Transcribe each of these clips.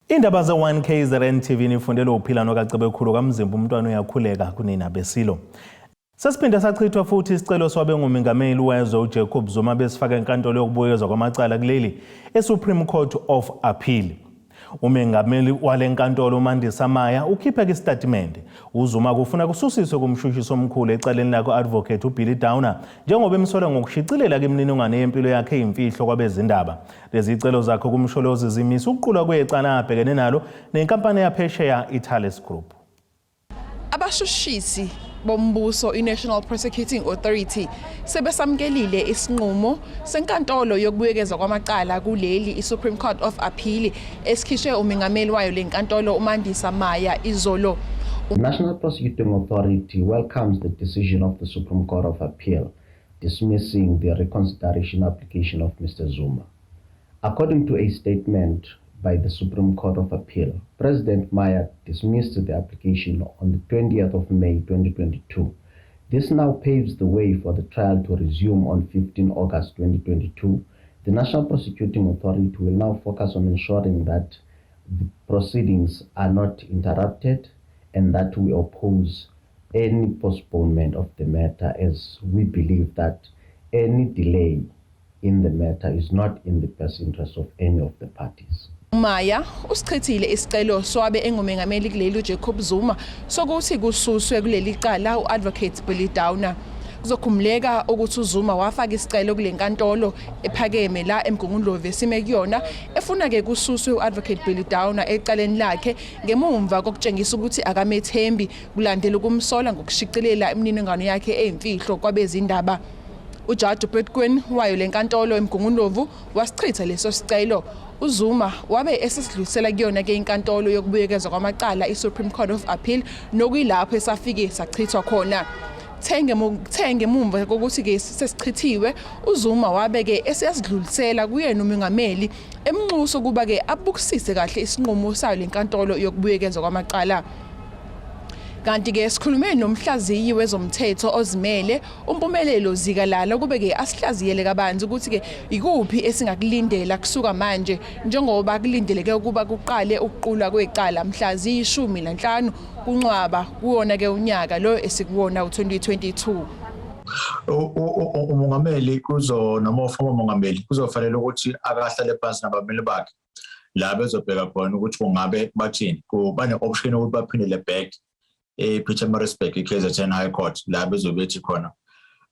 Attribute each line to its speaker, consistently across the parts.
Speaker 1: Indaba ze-1 KZN TV nifundelwe uphila nokaCebekhulu kaMzimba, umntwana uyakhuleka kunina besilo. Sesiphinde sachithwa futhi isicelo swabe ngumengameli wezwe uJacob Zuma besifaka enkantolo yokubuyekezwa kwamacala kuleli eSupreme Court of Appeal. Umengameli wale nkantolo uMandisa Maya ukhiphe isitatimende. UZuma kufuna kususiswe kumshushisi omkhulu ecaleni lakho Advocate uBilly Downer njengoba emsola ngokushicilela imininingwane yempilo yakhe eyimfihlo kwabezindaba. Lezi zicelo zakhe kuMsholozi zimisa ukuqulwa kwecala abhekene nalo nenkampani yaphesheya iThales Group.
Speaker 2: Abashushisi bombuso i-National Prosecuting Authority sebesamukelile isinqumo senkantolo yokubuyekezwa kwamacala kuleli i-Supreme Court of Appeal esikhishwe umengameli wayo le nkantolo uMandisa Maya izolo.
Speaker 3: The National Prosecuting Authority welcomes the decision of the Supreme Court of Appeal dismissing the reconsideration application of Mr. Zuma. According to a statement by the Supreme Court of Appeal, President Maya dismissed the application on the 20th of May 2022. This now paves the way for the trial to resume on 15 August 2022. The National Prosecuting Authority will now focus on ensuring that the proceedings are not interrupted and that we oppose any postponement of the matter, as we believe that any delay in the matter is not in the best interest of any of the parties.
Speaker 2: Maya usichithile isicelo swabe engumengameli kuleli uJacob Zuma sokuthi kususwe kuleli cala uAdvocate Billy Downer. Kuzokhumbuleka ukuthi uZuma wafaka isicelo kule nkantolo ephakeme la eMgungundlovu esime kuyona, efuna ke kususwe uAdvocate Billy Downer ecaleni lakhe ngemumva kokutshengisa ukuthi akamethembi kulandela ukumsola ngokushicilela imininingwane yakhe eyimfihlo kwabezindaba. Ujaji uPetquin wayo lenkantolo eMgungundlovu wasichitha leso sicelo. UZuma wabe esesidlulisela kuyona ke inkantolo yokubuyekezwa kwamacala i-Supreme Court of Appeal, nokuyilapho esafike sachithwa khona. Kuthe ngemumva kokuthi-ke sesichithiwe, uZuma wabe-ke eseyasidlulisela kuyena umengameli, emnxusa ukuba-ke abukisise kahle isinqumo sayo lenkantolo yokubuyekezwa kwamacala. Kanti-ke sikhulume nomhlaziyi wezomthetho ozimele uMpumelelo Zikalala kube-ke asihlaziyele kabanzi ukuthi-ke ikuphi esingakulindela kusuka manje, njengoba kulindeleke ukuba kuqale ukuqulwa kwecala mhla ziyi-15 kuNcwaba kuwona-ke unyaka lo esikuwona u-2022.
Speaker 4: Umongameli kuzo noma ufoma umongameli kuzofanele ukuthi akahlale phansi nabameli bakhe la bezobheka khona ukuthi kungabe bathini. Bane-option ukuthi baphindele back e-Pietermaritzburg, i-KZN High Court, la bezobethi khona,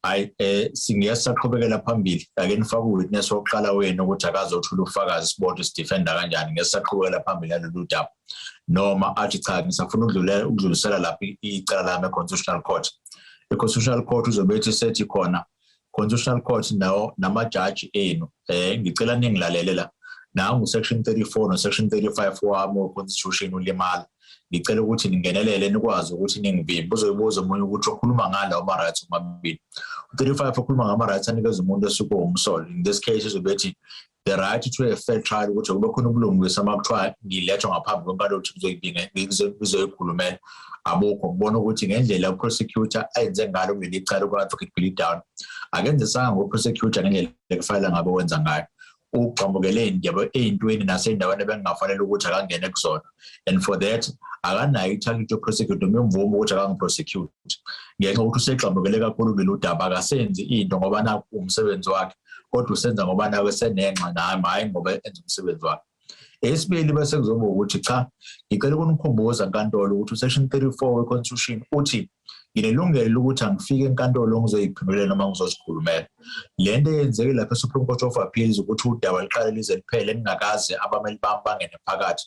Speaker 4: hayi, singeke saqhubekela phambili, ake nifake uwitness wokuqala wenu ukuthi akazothula ubufakazi, sibone sidefenda kanjani, ngeke saqhubekela phambili nalolu daba, noma athi cha, ngisafuna ukudlulela ukudlulisela lapha icala lami e-Constitutional Court. I-Constitutional Court uzobe ethi sethi khona, Constitutional Court nawo namajaji enu, ngicela ningilalele la, nangu section 34 no section 35 wami we-constitution ulimala, ngicela ukuthi ningenelele nikwazi ukuthi ningivimbe. Uzoyibuza omunye ukuthi ukhuluma ngala ama-rights omabili. U-35 ukhuluma ngama-rights anikeza umuntu osuke umsolo. In this case izobe ethi the right to a fair trial, ukuthi kube khona ubulungiswa uma kuthiwa ngilethwa ngaphambi kwenkantolo ukuthi ngizoyikhulumela. Abukho ngibona ukuthi ngendlela uprosecutor ayenze ngalo kuleli cala ku-Advocate Billy Downer, akenzisanga ngo-prosecutor ngendlela ekufanele ngabe wenza ngayo. Ugxambukele yabo ey'ntweni nasey'ndaweni ebengingafanele ukuthi akangene kuzona, and for that akanayo i-title to prosecute noma imvume ukuthi akangiprosecute, ngenxa yokuthi usegxambukele kakhulu kulolu daba. Akasenzi into ngoba naku umsebenzi wakhe, kodwa usenza ngoba nawe senenxa nami, hhayi ngoba enza umsebenzi wakhe. Esibili bese kuzoba ukuthi cha, ngicela ukunikhumbuza nkantolo ukuthi usection 34 we-constitution uthi nginelungelo lokuthi angifike enkantolo ngizoyiphendulela noma ngizozikhulumela. Le nto eyenzeke lapha e-Supreme Court of Appeals, ukuthi udaba liqale lize liphele ngingakaze abameli bami bangene phakathi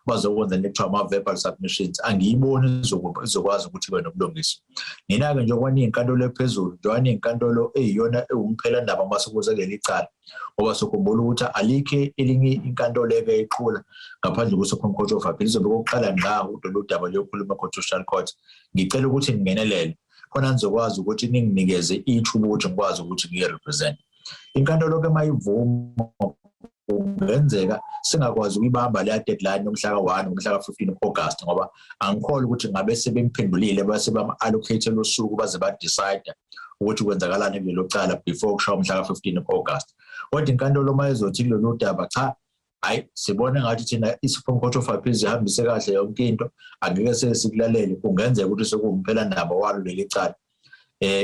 Speaker 4: bazokwenza into ekuthiwa ama-verbal submissions, angiyiboni izokwazi ukuthi ibe nobulungiswa. Nina-ke njengoba niyinkantolo ephezulu, njengoba niyinkantolo eyiyona ewumphelandaba uma sekuze kuleli cala, ngoba sokhumbula ukuthi alikho elinye inkantolo eke iqhula ngaphandle kwe-Supreme Court of Appeal, izobe kokuqala ngqa lolu daba luyokhuluma e-Constitutional Court, ngicela ukuthi ningenelele khona nizokwazi ukuthi ninginikeze ithuba ukuthi ngikwazi ukuthi ngiyi-represent. Inkantolo-ke mayivuma, kungenzeka singakwazi ukuyibamba leya deadline yomhla ka-1, ngomhla ka-15 August, ngoba angikholwa ukuthi ngabe sebemphendulile base bam-allocate usuku baze ba-decide ukuthi kwenzakalani kulelo cala before kushaya umhla ka-15 August. Kodwa inkantolo uma izothi kulolu daba cha. Hayi, sibona ngathi thina i-Supreme Court of Appeals ihambise kahle yonke into, angeke sesikulalele. Kungenzeka ukuthi sekuwumphela ndaba walo leli cala,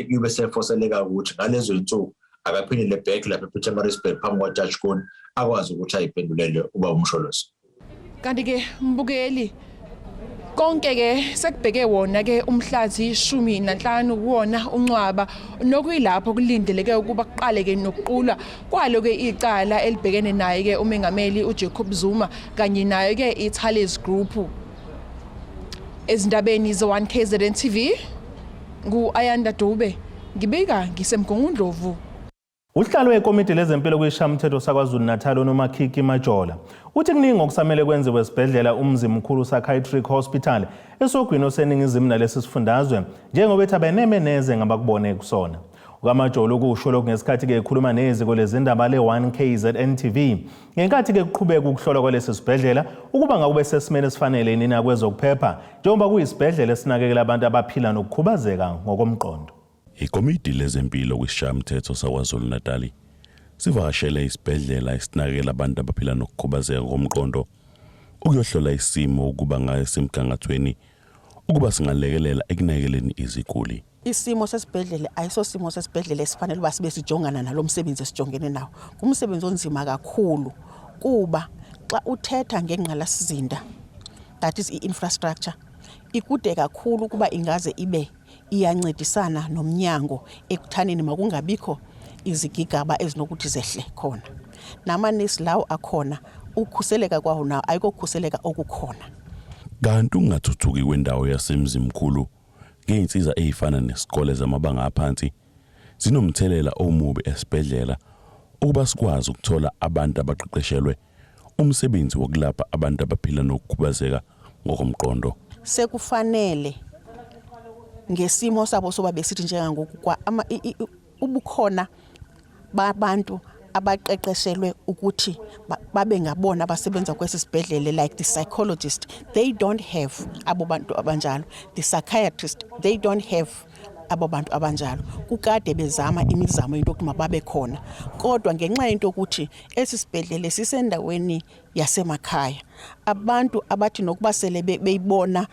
Speaker 4: kube sefoseleka ukuthi ngalezo insuku akaphindele back lapha ePietermaritzburg phambi kwaJudge Koen, akwazi ukuthi ayiphendulele uba uMsholozi.
Speaker 2: Kanti ke mbukeli, konke ke sekubheke wona ke umhla zi-15 kuwona uNcwaba, nokuyilapho kulindeleke ukuba kuqale ke nokuqulwa kwalo ke icala elibhekene naye ke umengameli uJacob Zuma kanye nayo ke iThales Group. Ezindabeni ze-1 KZN TV, ngu-Ayanda Dube, ngibika ngiseMgungundlovu.
Speaker 1: Usihlalo wekomiti lezempilo kwisishayamthetho saKwaZulu-Natal, uNomakhiki Majola, uthi kuningi okusamele kwenziwe esibhedlela uMzimkhulu Psychiatric Hospital esogwini oseningizimu nalesi sifundazwe, njengoba ethi abeneme neze ngabakubone kusona. UkaMajola ukusho lokhu ngesikhathi-ke ekhuluma neziko lezindaba le-1 KZN TV ngenkathi-ke kuqhubeka ukuhlolwa kwalesi sibhedlela ukuba ngakube sesimeni esifanele yini na kwezokuphepha, njengoba kuyisibhedlela esinakekela abantu abaphila nokukhubazeka ngokomqondo.
Speaker 5: Ikomidi lezempilo kwisishayamthetho saKwaZulu-Natali sivakashele isibhedlela esinakekela abantu abaphila nokukhubazeka komqondo ukuyohlola isimo ukuba ngaye semgangathweni ukuba singalekelela ekunakekeleni iziguli.
Speaker 6: Isimo sesibhedlela ayisosimo sesibhedlela esifanele uba sibe sijongana nalo msebenzi esijongene nawo. Ngumsebenzi onzima kakhulu kuba xa uthetha ngengqalasizinda, that is i-infrastructure, ikude kakhulu ukuba ingaze ibe iyancedisana nomnyango ekuthaneni makungabikho izigigaba ezinokuthi zehle khona. Namanesi lawo akhona, ukukhuseleka kwawo nawo ayikokukhuseleka okukhona.
Speaker 5: Kanti ukungathuthuki kwendawo yaseMzimkhulu ngey'nsiza ey'fana nesikole zamabanga aphansi zinomthelela omubi esibhedlela ukuba sikwazi ukuthola abantu abaqeqeshelwe umsebenzi wokulapha abantu abaphila nokukhubazeka ngokomqondo.
Speaker 6: Sekufanele ngesimo sabo soba besithi njengangoku kwa ubukhona babantu abaqeqeshelwe ukuthi babe ngabona abasebenza kwesi sibhedlele, like the psychologist, they don't have abo bantu abanjalo, the psychiatrist, they don't have abo bantu abanjalo. Kukade bezama imizamo into yokuthi mababe khona, kodwa ngenxa yento yokuthi esi sibhedlele sisendaweni yasemakhaya, abantu abathi nokuba sele beyibona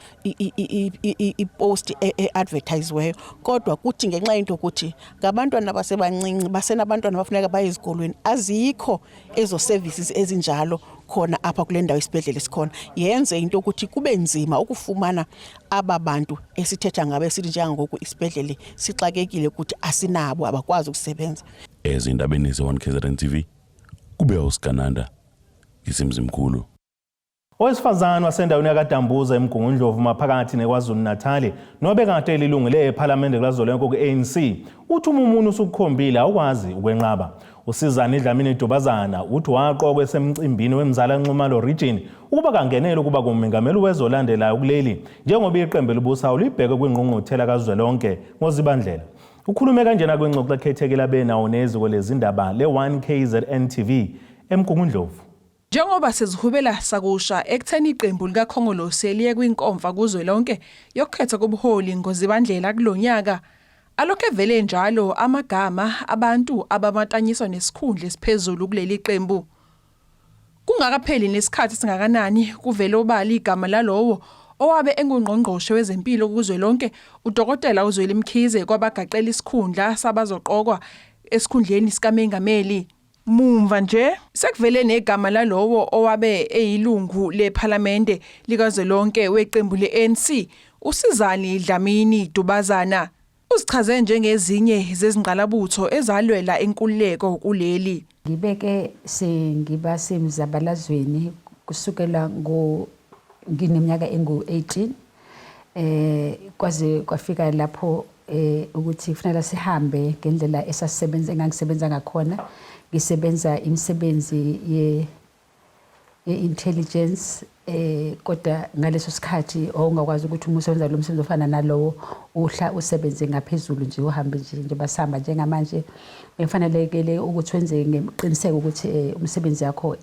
Speaker 6: ipost e-advertisiweyo, kodwa kuthi ngenxa yento yokuthi ngabantwana abasebancinci, basenabantwana abafuneka baye ezikolweni, azikho ezo services ezinjalo khona apha kule ndawo isibhedlele sikhona, yenze into yokuthi kube nzima ukufumana aba bantu esithetha ngabo, esithi njengangoku isibhedlele sixakekile ukuthi asinabo, abakwazi ukusebenza.
Speaker 5: Ezindabeni ze-1 KZN TV, kube uSigananda ngisemzimkhulu.
Speaker 1: Owesifazane wasendaweni yakaDambuza eMgungundlovu maphakathi neKwaZulu-Natali nobekade elilungu lephalamende likazwelonke ku-ANC uthi uma umuntu usukukhombile awukwazi ukwenqaba. USizani Dlamini Dubazana uthi waqokwa esemcimbini weMzala Nxumalo Region ukuba kangenele ukuba kumengameli wezwe olandelayo kuleli, njengoba iqembu elibusayo libheke kwingqungquthela kazwelonke ngoZibandlela. Ukhulume kanjena kwingxoxo ekhethekile abenawo neziko lezindaba le-1 KZN TV eMgungundlovu.
Speaker 2: Njengoba sezihubela sakusha ekutheni iqembu likaKhongolose liye kwinkomfa kuzwelonke yokukhetha kobuholi ngoZibandlela kulonyaka, alokhu evele njalo amagama abantu abamatanyiswa nesikhundla esiphezulu kuleli qembu. Kungakapheli nesikhathi singakanani kuvele obala igama lalowo owabe engungqongqoshe wezempilo kuzwelonke, uDokotela uZweli Mkhize, kwabagaqela isikhundla sabazoqokwa esikhundleni sikamengameli. Mumva nje sekuvele negama lalowo owabe eyilungu lephalamende likazwelonke weqembu le-ANC, uSizani Dlamini Dubazana. Uzichaze njengezinye zezingqalabutho ezalwela inkululeko kuleli.
Speaker 7: Ngibeke sengiba semzabalazweni kusukela ngo ngineminyaka engu-18, kwaze kwafika lapho ukuthi kufanele sihambe ngendlela esasisebenza, engangisebenza ngakhona, ngisebenza imisebenzi ye ye-intelligence, kodwa ngaleso sikhathi owungakwazi ukuthi uma usebenza lo msebenzi ofana nalowo uhla usebenze ngaphezulu nje, uhambe nje njengoba sihamba njengamanje. Bekufanelekele ukuthi wenze ngeqiniseko ukuthi umsebenzi yakho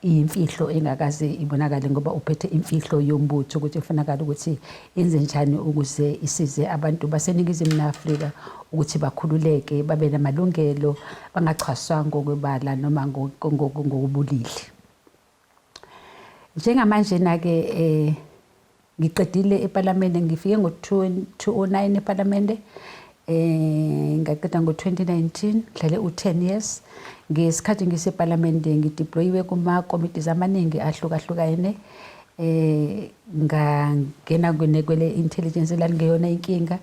Speaker 7: iyimfihlo engakaze ibonakale, ngoba uphethe imfihlo yombutho ukuthi kufanakala ukuthi yenze njani ukuze isize abantu baseNingizimu Afrika ukuthi bakhululeke, babe namalungelo, bangachaswa ngokwebala noma ngokobulili. Njengamanje na-ke ngiqedile ePalamende, ngifike ngo-2009 ePalamende, ngaqeda ngo-2019, ngihlale u-10 years. Ngesikhathi ngisePalamende ngideployiwe kuma-committees amaningi ahlukahlukene, ngangena kwele intelligence lalingeyona inkinga.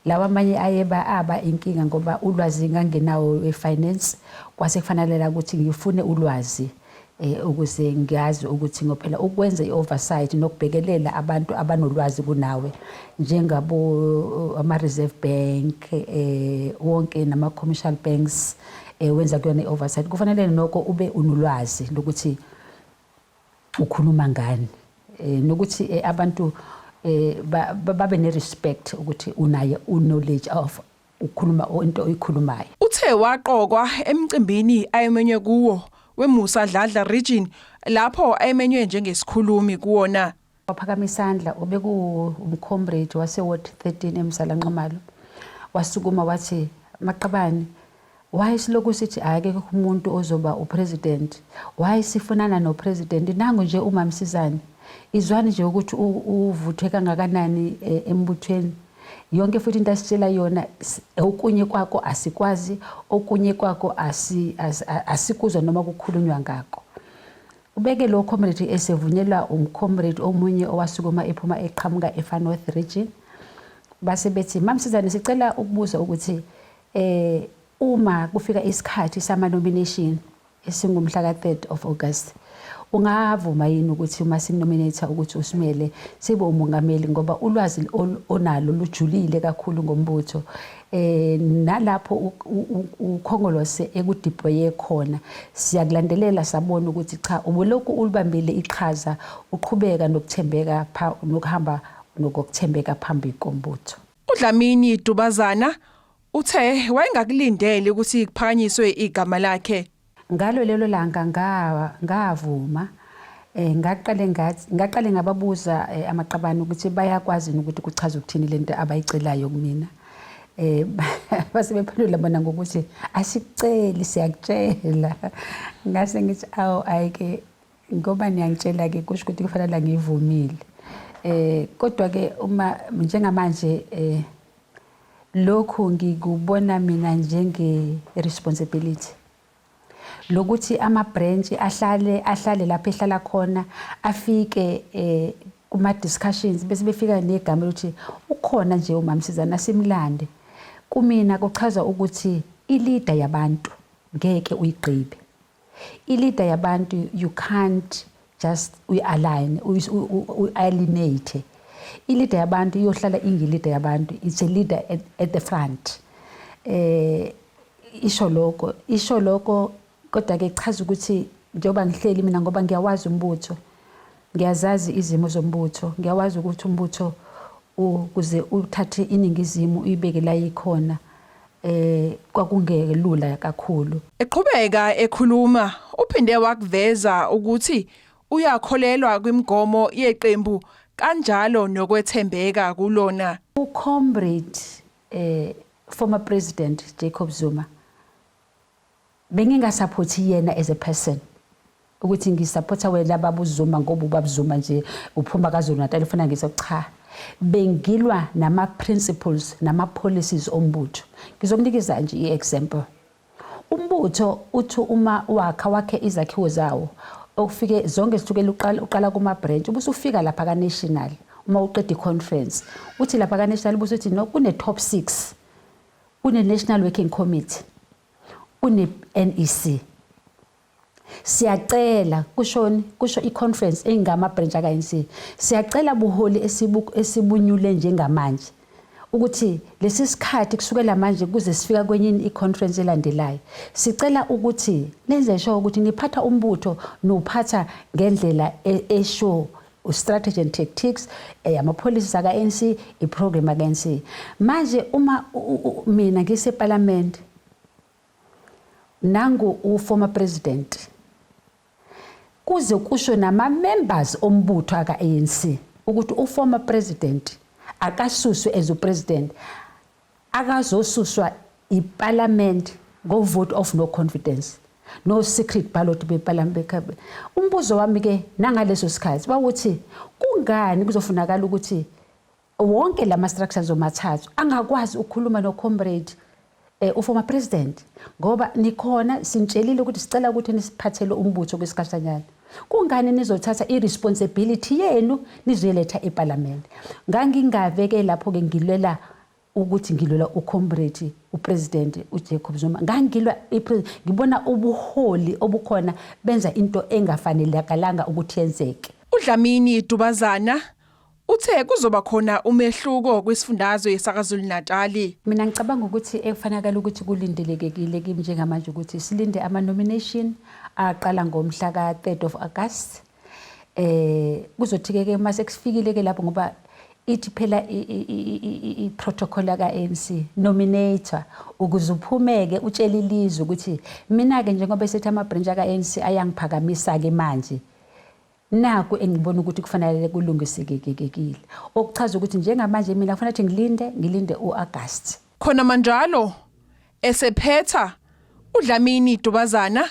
Speaker 7: Lawa amanye ayeba aba inkinga ngoba ulwazi ngangenawo we-finance, kwase kufanele ukuthi ngifune ulwazi ukuze ngiyazi ukuthi ngophela ukwenza i-oversight nokubhekelela abantu abanolwazi kunawe, njengabo ama-Reserve Bank wonke nama-commercial banks, wenza kuyona i-oversight, kufanele nokho ube unolwazi lokuthi ukhuluma ngani, nokuthi abantu babe ne-respect ukuthi unaye u-knowledge of ukukhuluma into oyikhulumayo.
Speaker 2: Uthe waqokwa emcimbini ayemenywe kuwo weMusa Dladla Region, lapho ayemenywe njengesikhulumi kuwona.
Speaker 7: Waphakama isandla obekuwumcomrade wase-ward 13 eMzala Nxumalo, wasukuma wathi, "Maqabane, why silokhu sithi akekho umuntu ozoba upresident? Why sifunana nopresident? Nangu nje uMamsizane, izwani nje ukuthi uvuthwe kangakanani embuthweni yonke, futhi into asitshela yona okunye kwako asikwazi, okunye kwako asikuzwa noma kukhulunywa ngako." Ubeke lo comrade esevunyelwa umcomrade omunye owasukuma ephuma eqhamuka eFar North Region, base bethi, "Mamsizane, sicela ukubuza ukuthi uma kufika isikhathi sama nomination esingumhla ka-3rd of August, ungavuma yini ukuthi uma sikunominate ukuthi usimele sibe umongameli, ngoba ulwazi onalo lujulile kakhulu ngombutho, nalapho ukhongolose ekudeploye khona siyakulandelela, sabona ukuthi cha, ubulokhu ulibambile iqhaza, uqhubeka nokuthembeka nokuhamba nokuthembeka phambi kombutho."
Speaker 2: uDlamini Dubazana uthe wayengakulindele ukuthi kuphakanyiswe igama lakhe.
Speaker 7: Ngalo lelo langa ngavuma. Ngaqale ngathi ngaqale ngababuza amaqabane ukuthi bayakwazi ukuthi kuchaza ukuthini lento abayicelayo kumina. Base bephendula bona ngokuthi, "Asiceli, siyakutshela." Ngase ngithi, "Awu, ayike, ngoba niyangitshela ke kusho ukuthi kufanele ngivumile." Kodwa ke uma njengamanje lokhu ngikubona mina njenge responsibility lokuthi ama-branch ahlale lapho ehlala khona, afike kuma discussions, bese befika negama lokuthi ukhona nje uMamsizana, simlande. Kumina kuchaza ukuthi i-leader yabantu ngeke uyigqibe. I-leader yabantu, you can't just uyi-align, uyi-alienate. I-leader yabantu iyohlala ingi-leader yabantu. It's a leader at the front. Isho lokho, kodwa ke chaza ukuthi njengoba ngihleli mina, ngoba ngiyawazi umbutho, ngiyazazi izimo zombutho, ngiyawazi ukuthi umbutho ukuze uthathe iningizimu uyibeke la ikhona kwakungelula kakhulu.
Speaker 2: Eqhubeka ekhuluma, uphinde wakuveza ukuthi uyakholelwa kwimigomo yeqembu kanjalo nokwethembeka kulona.
Speaker 7: Ucomrade former president Jacob Zuma, bengingasupporti yena as a person, ukuthi ngisupporta wena baba uZuma ngoba ubaba Zuma nje uphuma kaZulu Natal, ufuna ngiso, cha, bengilwa nama principles nama policies ombutho. Ngizokunikeza nje iexample. Umbutho uthi uma wakha wakhe izakhiwo zawo, okufike zonke zithukela uqala kuma branch, ubusufika lapha ka national. Uma uqeda i-conference, uthi lapha ka national ubusuthi no, kune top 6, kune national working committee, kune NEC. Siyacela kushoni kusho i-conference engama branch aka ANC, siyacela buholi esibunyule njengamanje ukuthi lesi sikhathi kusukela manje kuze sifika kwenye i-conference elandelayo, sicela ukuthi nenze sure ukuthi niphatha umbutho, nuphatha ngendlela esho strategy and tactics, ama-policies aka-ANC, i-program aka-ANC. Manje uma mina ngiseparlament, nangu u-former president, kuze kusho nama-members ombutho aka-ANC ukuthi u-former president akasuswe as upresident, akazosuswa iparliament ngo-vote of no confidence. No secret ballot bepalamende. Umbuzo wami ke nangaleso sikhathi wawuthi kungani kuzofunakala ukuthi wonke lama structures omathathu angakwazi ukukhuluma no comrade uformer president, ngoba nikhona sintshelile ukuthi sicela ukuthi nisiphathele umbutho kwesikhashanyana, kungani nizothatha i-responsibility yenu nizoyiletha eParliament? Ngangingave ke lapho ke ngilwela ukuthi ngilwela ucomrade upresident uJacob Zuma, ngangilwa ngibona ubuholi obukhona benza into engafanelekalanga ukuthi yenzeke.
Speaker 2: uDlamini Dubazana uthe kuzoba khona umehluko kwisifundazwe saKwaZulu Natali.
Speaker 7: Mina ngicabanga ukuthi ekufanakala ukuthi kulindelekekile kimi njengamanje ukuthi silinde ama-nomination aqala ngomhla ka-3rd of August. Kuzothi ke mase kufikile ke lapho, ngoba ithi phela i-protocol ka-ANC nominator ukuze uphumeke utshele ilizwe ukuthi mina-ke njengoba esethi ama-branch aka-ANC ayangiphakamisa-ke manje, naku engibona ukuthi kufanele kulungisekekekile, okuchaza ukuthi njengamanje mina kufanele ukuthi ngilinde u-August.
Speaker 2: Khona manjalo, esephetha uDlamini Dubazana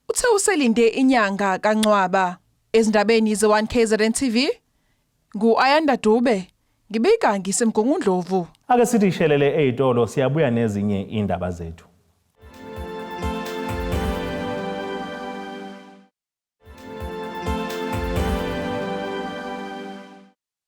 Speaker 2: uthe uselinde inyanga kaNcwaba. Ezindabeni ze-1 KZN TV, ngu-Ayanda Dube, ngibika ngisemgungundlovu.
Speaker 1: Ake sithi ishelele ey'tolo, siyabuya nezinye iy'ndaba zethu.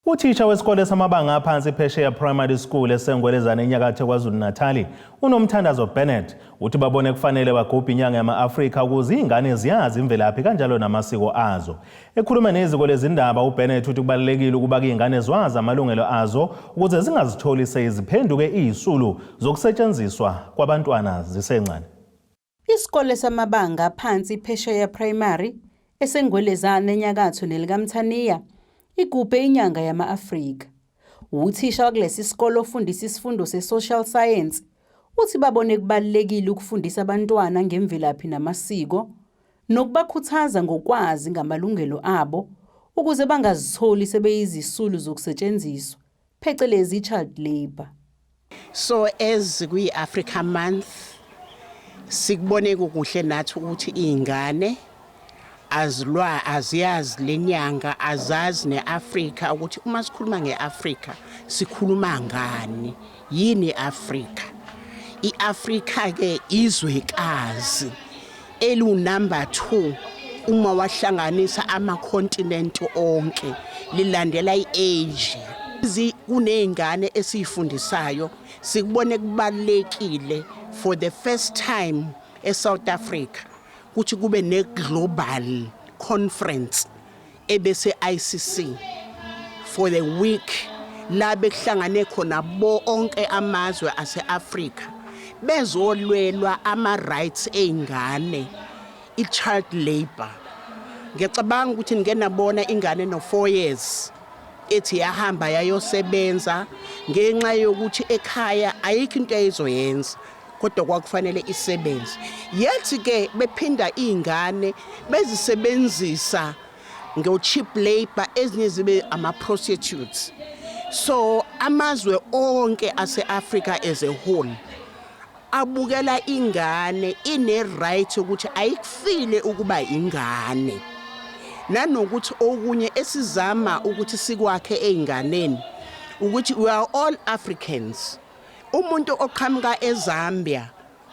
Speaker 1: Uthisha wesikole samabanga aphansi Phesheya Primary School eseNgwelezane enyakatho KwaZulu-Natali, uNomthandazo Bennett, uthi babone kufanele bagubhe inyanga yama-Afrika ukuze iy'ngane ziyazi imvelaphi kanjalo namasiko azo. Ekhuluma neziko lezindaba, uBennett uthi kubalulekile ukuba iy'ngane zwazi amalungelo azo ukuze zingazitholi seyiziphenduke iy'sulu zokusetshenziswa kwabantwana zisencane.
Speaker 8: Isikole samabanga aphansi Phesheya Primary eseNgwelezane enyakatho nelikaMthaniya igubhe inyanga yama-Afrika. Uthisha wakulesi sikole ofundisa isifundo se-Social Science uthi babone kubalulekile ukufundisa abantwana ngemvelaphi namasiko nokubakhuthaza ngokwazi ngamalungelo abo ukuze bangazitholi sebeyizisulu zokusetshenziswa, phecelezi child labour.
Speaker 6: So as kwi-Africa Month, sikubone kukuhle nathi ukuthi iy'ngane azilwa aziyazi lenyanga, azazi neAfrika, ukuthi uma sikhuluma ngeAfrika sikhuluma ngani, yini iAfrika. IAfrika ke izwekazi elu number 2 uma wahlanganisa amacontinent onke, lilandela iAsia. Kuney'ngane esiyifundisayo, sikubone kubalulekile for the first time eSouth Africa ukuthi kube ne-global conference ebese ICC for the week, la bekuhlangane khona bo onke amazwe ase-Afrika bezolwelwa ama-rights ey'ngane, i-child labor. Ngiyacabanga ukuthi nike nabona ingane no-4 years ethi yahamba yayosebenza ngenxa yokuthi ekhaya ayikho into ayizoyenza, kodwa kwakufanele isebenze. Yethi ke bephinda iy'ngane bezisebenzisa ngo-cheap labor, ezinye zibe ama-prostitutes. So amazwe onke ase-Africa as a whole abukela ingane ine-right ukuthi ayikufile ukuba ingane, nanokuthi okunye esizama ukuthi sikwakhe ey'nganeni ukuthi we are all Africans. Umuntu oqhamuka eZambia,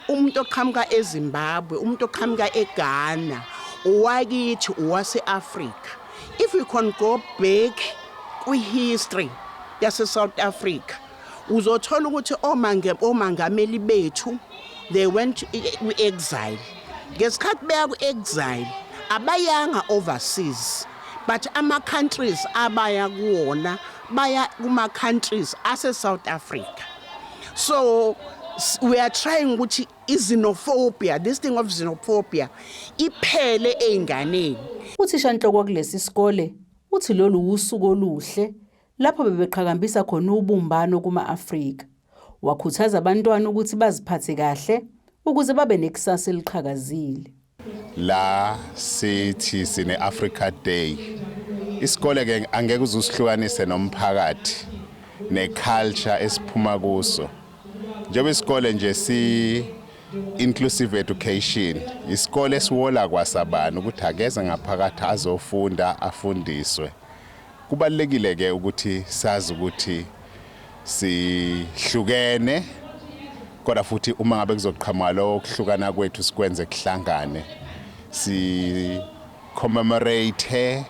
Speaker 6: umuntu oqhamuka eZimbabwe, umuntu oqhamuka eGhana, owakithi, owase-Africa. If we can go back kwi-history yase-South Africa, uzothola ukuthi omangameli bethu, they went kwi-exile. Ngesikhathi beya ku-exile abayanga overseas, but ama-countries abaya kuwona, baya kuma-countries ase-South Africa. So we are trying ukuthi i-xenophobia, this thing of xenophobia, iphele ey'nganeni.
Speaker 8: Uthishanhloko kulesi sikole uthi lolu usuku oluhle lapho bebeqhakambisa khona ubumbano kuma-Afrika. Wakhuthaza abantwana ukuthi baziphathe kahle ukuze babe nekusasa eliqhakazile.
Speaker 9: La sithi sine Africa Day. Isikole ke angeke uzusihlukanise nomphakathi neculture esiphuma kuso. Njengoba isikole nje si Inclusive education, isikole esiwola kwasabani ukuthi akeze ngaphakathi azofunda, afundiswe. Kubalulekile ke ukuthi sazi ukuthi sihlukene, kodwa futhi uma ngabe kuzoqhamuka lo kuhlukana kwethu, sikwenze kuhlangane, si commemorate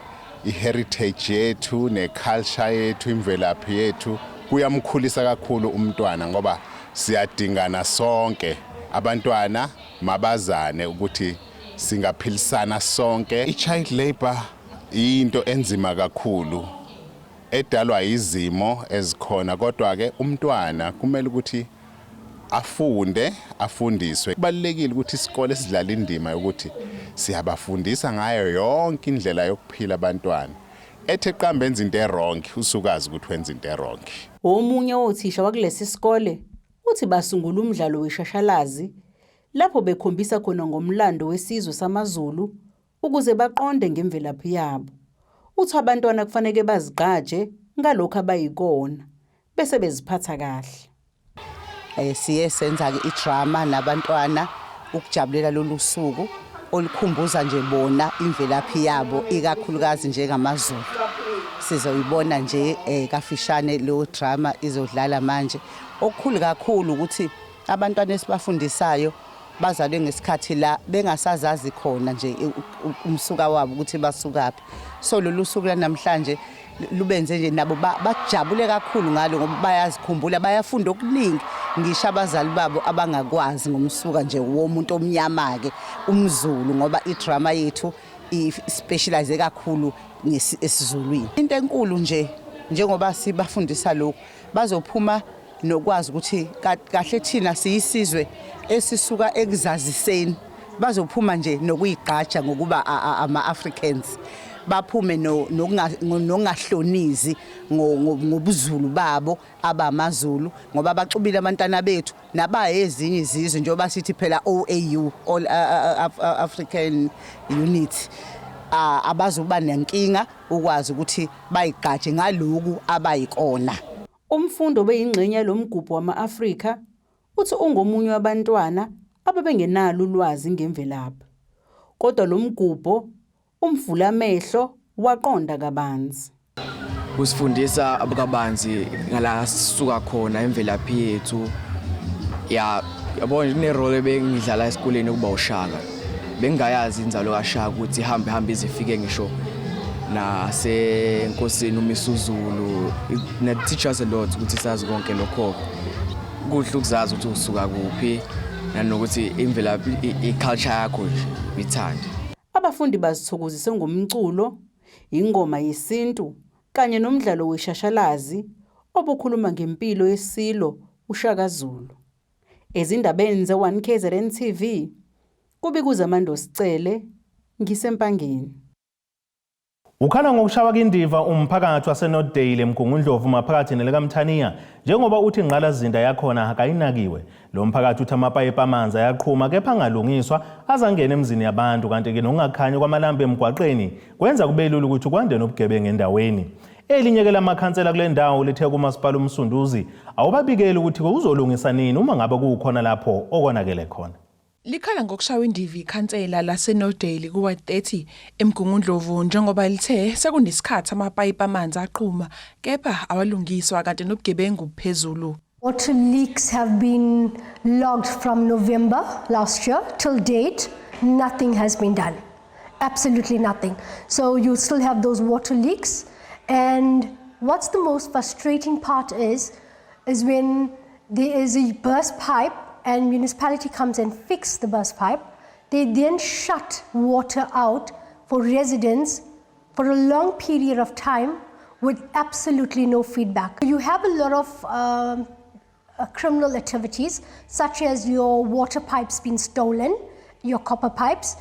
Speaker 9: i-heritage yethu ne-culture yethu, imvelaphi yethu. Kuyamkhulisa kakhulu umntwana ngoba siyadingana sonke. Abantwana mabazane ukuthi singaphilisana sonke. I-child labor into enzima kakhulu edalwa izimo ezikhona, kodwa ke umntwana kumele ukuthi afunde, afundiswe. Kubalulekile ukuthi isikole sidlala indima yokuthi siyabafundisa ngayo yonke indlela yokuphila abantwana. Ethe qamba enza into e-wrong, usukazi ukuthi wenza into e-wrong.
Speaker 8: Omunye wothisha wakulesi sikole uthi basungula umdlalo weshashalazi lapho bekhombisa khona ngomlando wesizwe samaZulu ukuze baqonde ngemvelaphi yabo. Uthi abantwana kufanele bazigqaje ngalokho abayikona bese beziphatha kahle.
Speaker 10: Siye senza ke idrama nabantwana ukujabulela lolu suku olukhumbuza nje bona imvelaphi yabo, ikakhulukazi njengamaZulu. Sizoyibona nje kafishane lo drama izodlala manje. Okukhulu kakhulu ukuthi abantwana esibafundisayo bazalwe ngesikhathi la bengasazazi khona nje umsuka wabo ukuthi basukaphi. So lolu suku lanamhlanje lubenze nje nabo bajabule kakhulu ngalo ngoba bayazikhumbula, bayafunda okuningi ngisho abazali babo abangakwazi ngomsuka nje womuntu omnyama ke, umZulu, ngoba idrama yethu i-specialize kakhulu esiZulwini. Into enkulu nje, njengoba sibafundisa lokhu, bazophuma nokwazi ukuthi kahle thina siyisizwe esisuka ekuzaziseni. Bazophuma nje nokuyigqaja ngokuba ama-Africans, baphume nokungahlonizi ngobuZulu babo abamaZulu, ngoba baxubile abantwana bethu nabayezinye izizwe, njengoba sithi phela OAU, All African Unity. Abazuba nenkinga ukwazi ukuthi bayigqaje ngaloku abayikona.
Speaker 8: Umfundi obeyingxenye yalomgubho wama-Afrika uthi ungomunye wabantwana ababengenalo ulwazi ngemvelaphi. Kodwa lo mgubho umvula amehlo waqonda kabanzi.
Speaker 11: Kusifundisa kabanzi ngala sisuka khona, imvelaphi yethu. Ya, yabona, kune-role ebengidlala esikoleni ukuba uShaka. Bengingayazi inzalo kaShaka ukuthi ihambe hambe ize ifike ngisho nasenkosini uMisuzulu. It teach us a lot ukuthi sazi konke lokho. Kuhle ukuzazi ukuthi usuka kuphi nanokuthi imvelaphi, i-culture yakho nje uyithande.
Speaker 8: Abafundi bazithokozise ngomculo, ingoma yesintu kanye nomdlalo weshashalazi obukhuluma ngempilo yesilo uShaka Zulu. Ezindabeni ze-1 KZN TV, kubika uZamando Sicele, ngiseMpangeni.
Speaker 1: Ukhala ngokushawa kindiva umphakathi waseNorthdale eMgungundlovu maphakathi nelikaMthaniya, njengoba uthi ingqalasizinda yakhona akayinakiwe. Lo mphakathi uthi amapayipi amanzi ayaqhuma kepha angalungiswa azangena emzini yabantu, kanti-ke nokungakhanyi kwamalambu emgwaqeni kwenza kube lula ukuthi kwande nobugebengu endaweni. Elinye-ke lamakhansela kule ndawo lithe kumasipala uMsunduzi awubabikeli ukuthi uzolungisa nini uma ngabe kukhona lapho okonakele khona.
Speaker 2: Likhala ngokushawa indiva ikhansela laseNorthdale kuWard 30 eMgungundlovu, njengoba lithe sekunesikhathi amapayipi amanzi aqhuma kepha awalungiswa, kanti nobugebengu buphezulu.
Speaker 12: Water leaks have been logged from November last year till date. Nothing has been done. Absolutely nothing. So you still have those water leaks. And what's the most frustrating part is when there is a burst pipe and municipality comes and fix the burst pipe, they then shut water out for residents for a long period of time with absolutely no feedback. You have a lot of criminal activities, such as your water pipes being stolen, your copper pipes.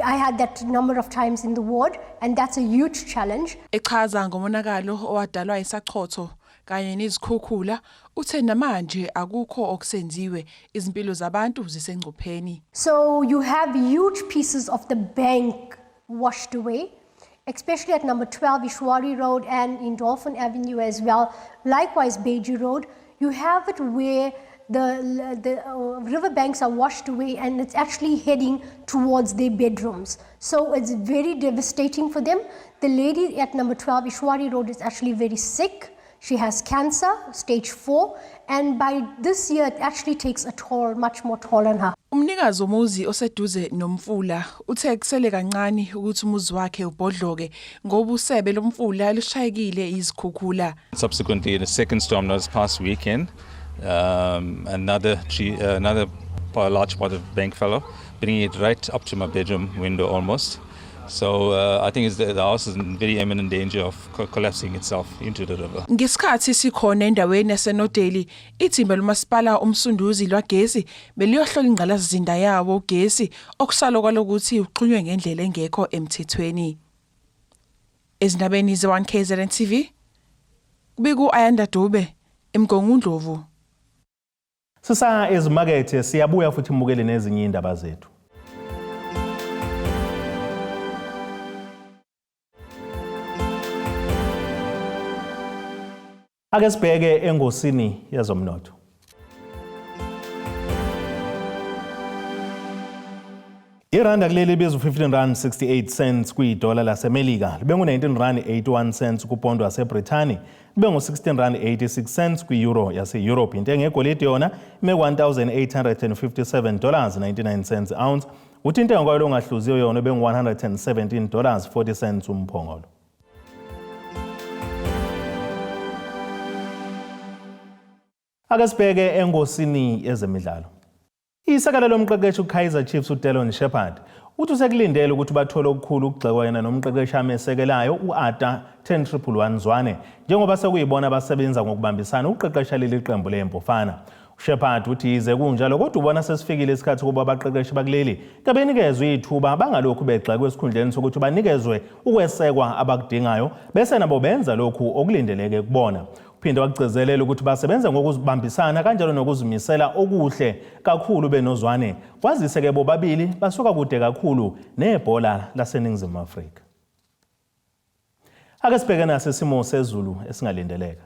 Speaker 12: I had that number of times in the ward, and that's a huge challenge.
Speaker 2: Echaza ngomonakalo owadalwa isachotho kanye nezikhukhula, uthe namanje akukho okusenziwe, izimpilo zabantu zisengcupheni.
Speaker 12: So you have huge pieces of the bank washed away, especially at number 12 Ishwari Road and in Dolphin Avenue as well. Likewise, Beji Road. You have it where The river banks are washed away and it's actually heading towards their bedrooms. So it's very devastating for them. The lady at number 12 Ishwari Road is actually very sick. She has cancer, stage 4, and by this year it actually takes a toll, much more toll on her.
Speaker 2: Umnikazi womuzi oseduze nomfula uthe kusele kancane ukuthi umuzi wakhe ubhodloke ngoba usebe lomfula lushayekile izikhukhula.
Speaker 13: Subsequently, the second storm this past weekend, another tree, another large part of bank fell off, bringing it right up to my bedroom window almost. So I think the house is in very imminent danger of collapsing itself into the river.
Speaker 2: Ngesikhathi sikhona endaweni yaseNodeli, ithimba lomasipala uMsunduzi lwagesi beliyohlola ingqalasizinda yawo ugesi okusalo kwalokuthi uxhunywe ngendlela engekho emthethweni. Ezindabeni ze-1 KZN TV, kubika u-Ayanda Dube, eMgungundlovu.
Speaker 1: Sisa ezimakethe, siyabuya futhi mbukele nezinye indaba zethu. Ake sibheke engosini yezomnotho. Iranda kuleli ibiza u-15 rand 68 cents kwidola laseMelika, libe ngu-19 rand 81 cents kupondo waseBrithani, libe ngu-16 rand 86 cents kwi-euro yase-Europe. Intengo yegolide yona ime 1857 dollars 99 cents ounce, uthi intengo kwayo longahluziwe yona ibe ngu-117 dollars 40 cents umphongolo. Ake sibheke engosini yezemidlalo. Isekela lomqeqeshi uKaizer Chiefs uDelon Shepherd uthi usekulindele ukuthi bathole okukhulu ukugxekwa yena nomqeqeshi amesekelayo u-Arthur 10111 Zwane, njengoba sekuyibona abasebenza ngokubambisana ukuqeqesha leli qembu lempofana. UShepherd uthi yize kunjalo kodwa ubona sesifikile isikhathi ukuba abaqeqeshi bakuleli kabenikezwe ithuba, bangalokhu begxekwe, esikhundleni sokuthi banikezwe ukwesekwa abakudingayo bese nabo benza lokhu okulindeleke kubona. Uphinde wakugcizelela ukuthi basebenza ngokuzibambisana kanjalo nokuzimisela okuhle kakhulu benoZwane, kwazise-ke bobabili basuka kude kakhulu nebhola laseNingizimu Afrika. Ake sibheke naso isimo sezulu esingalindeleka.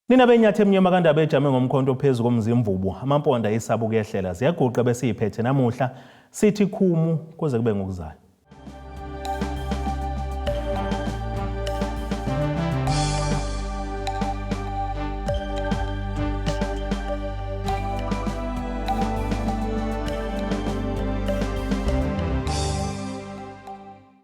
Speaker 1: Nina benyathi emnyama kandaba ejame ngomkhonto phezu komzimvubu, amamponda isaba ukuyehlela, ziyaguqa besiyiphethe namuhla, sithi khumu kuze kube ngokuzayo.